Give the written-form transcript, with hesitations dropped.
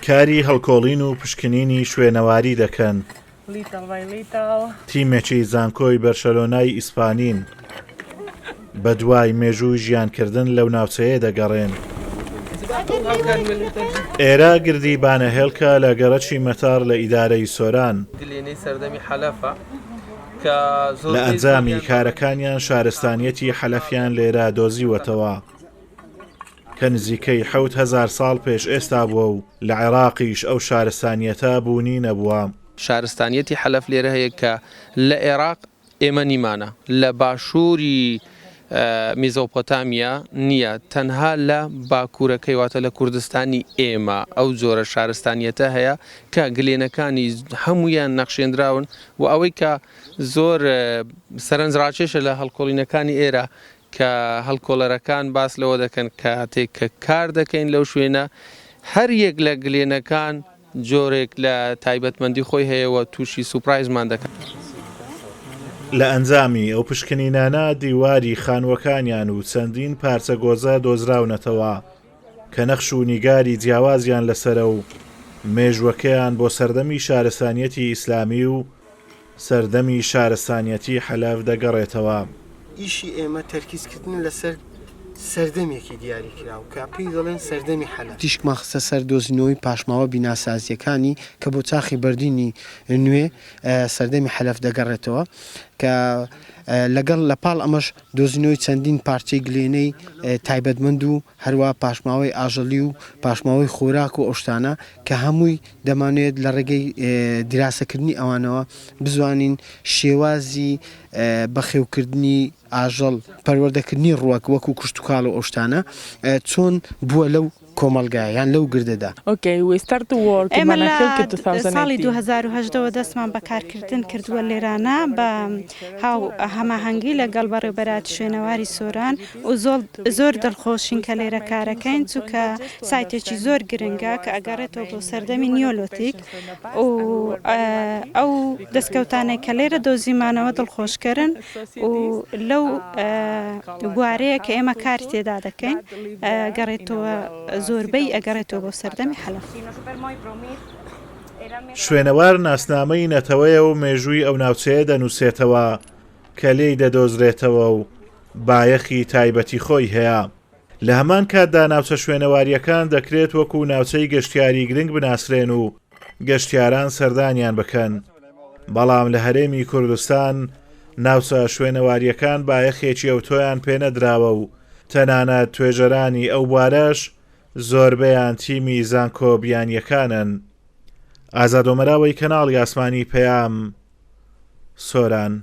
کاری هەڵکۆڵین و پشکنینی شوێنەواری دەکەن. تیمێکی زانکۆی بەرشەلۆنای ئیسپانین بەدوای مێژووی ژیانکردن لەو ناوچەیە دەگەڕێن. ئێرە گردی بانەهێڵکە لە گەڕەکی مەتاڕ لە ئیدارەی سۆران. لە ئەنجامی کارەکانیان شارستانیەتی حەلەفیان لێرە دۆزیوەتەوە. کە نزیکەی 7000 ساڵ پێش ئێستا بووە و لە عێراقیش ئەو شارستانیەتە بوونی نەبووە. شارستانیەتی حەلەف لێرە هەیە کە لە ئێراق ئێمە نیمانە، لە باشووری میزۆپۆتامیا نییە، تەنها لە باکوورەکەی واتە لە کوردستانی ئێمە ئەو جۆرە شارستانیەتە هەیە کە گلێنەکانی هەموویان نەخشێندراون و ئەوەی کە زۆر سەرنجڕاکێشە لە هەڵکۆڵینەکانی ئێرە کە هەڵکۆڵەرەکان باس لەوە دەکەن کاتێک کە کار دەکەین لەو شوێنە هەر یەک لە گلێنەکان جۆرێک لە تایبەتمەندی خۆی هەیە و تووشی سوپرایزمان دەکات. لە ئەنجامی ئەو پشکنینانە دیواری خانووەکانیان و چەندین پارچە گۆزە دۆزراونەتەوە کە نەخش و نیگاری جیاوازیان لەسەرە و مێژووەکەیان بۆ سەردەمی شارستانیەتی ئیسلامی و سەردەمی شارستانیەتی حەلەف دەگەڕێتەوە. ئیشی ئێمە تەرکیزکردنە لەسەر سەردەمێکی دیاریکراو کە پێی دەڵێن سەردەمی حەلەف. تیشکمان خستە سەر دۆزینەوەی پاشماوە بیناسازییەکانی کە بۆ چاخی بەردینی نوێ سەردەمی حەلەف دەگەڕێتەوە کە لەگەڵ لە پاڵ ئەمەش دۆزینەوەی چەندین پارچەی گلێنەی تایبەتمەند و هەروا پاشماوەی ئاژەڵی و پاشماوەی خۆراک و ئەو شتانە کە هەمووی دەمانەوێت لە ڕێگەی دیراسەکردنی ئەوانەوە بزوانین شێوازی بەخێوکردنی ئاژەڵ، پەروەردەکردنی ڕووەک وەکو کشتوکاڵ و ئەو شتانە چۆن بووە لەو کۆمەڵگایە یان لەو گردەدا. ئێمە لە ساڵی 2018 وە دەستمان بە کارکردن کردووە لێرانە بە هاو هەماهەنگی لەگەڵ بەڕێوبەراتی شوێنەواری سۆران و زۆر دڵخۆشین کە لێرە کارەکەین چونکە سایتێکی زۆر گرنگە کە ئەگەڕێتەوە بۆ سەردەمی نیۆلۆتیک و ئەو دەستکەوتانەی کە لێرە دۆزیمانەوە دڵخۆشکەرن و لەو بوارەیە کە ئێمە کاری تێدا دەکەین گەڕێتەوە زۆربەی ئەگەڕێتەوە بۆ سەردەمی حەلەف. شوێنەوار ناسنامەی نەتەوەیە و مێژووی ئەو ناوچەیە دەنووسێتەوە کە لێی دەدۆزرێتەوە و بایەخی تایبەتی خۆی هەیە. لە هەمان کاتدا ناوچە شوێنەوارییەکان دەکرێت وەکو ناوچەی گەشتیاری گرنگ بناسرێن و گەشتیاران سەردانیان بکەن، بەڵام لە هەرێمی کوردستان ناوچە شوێنەوارییەکان بایەخێکی ئەوتۆیان پێنەدراوە و تەنانەت توێژەرانی ئەو بوارەش زۆربەیان تیمی زانکۆ بیانییەکانن. ئازاد ئۆمەراوەی کەناڵی ئاسمانی پەیام، سۆران.